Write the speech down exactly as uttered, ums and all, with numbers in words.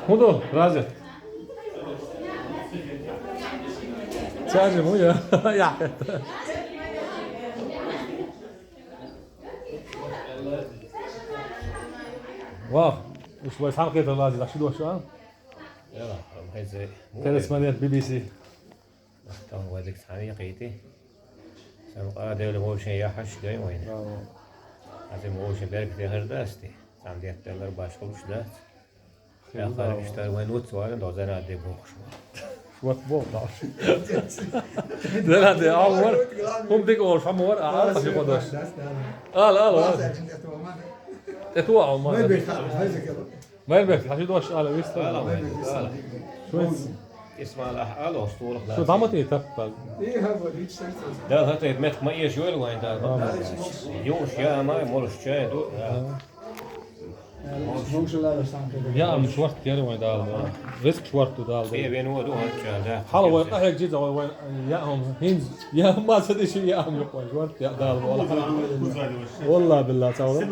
ХӀун ду, Рази? Цаьржим ву я? Я. Вах, уж вай сам кхетар лази, даш дош а? Яла, хай зе. Корреспондент B B C. Там вадик цхьана якхийти. Сан къа девли вовшен яхьаш дай вайна. Браво. Азим вовшен берг дехар дасти. Цхьана детталар башхалуш дац. Хила Яхар браво. Иштар вайн уц варен, до зана де бохш. Шват бох даш. Зана де а вар. Хум дик ол шам вар, а, а, ши кодаш. Ал, ал, ал. Эту а, ма. Май бек, хажи дош, ал, виста. Ал, ал. Швец. Исмаил, а, ал, остур. Шу дамат и таппал. Да, хата мет ма еш йол вайн да. Юш я ма молш чай ду. Я ам шварт яр вайн дал. Риск шварт ду дал. Се вен о ду хан ча да. Хал вайн ахек жиз вайн я ам хин. Я ма садиш я ам юк вайн шварт я дал. Валла билла цавла.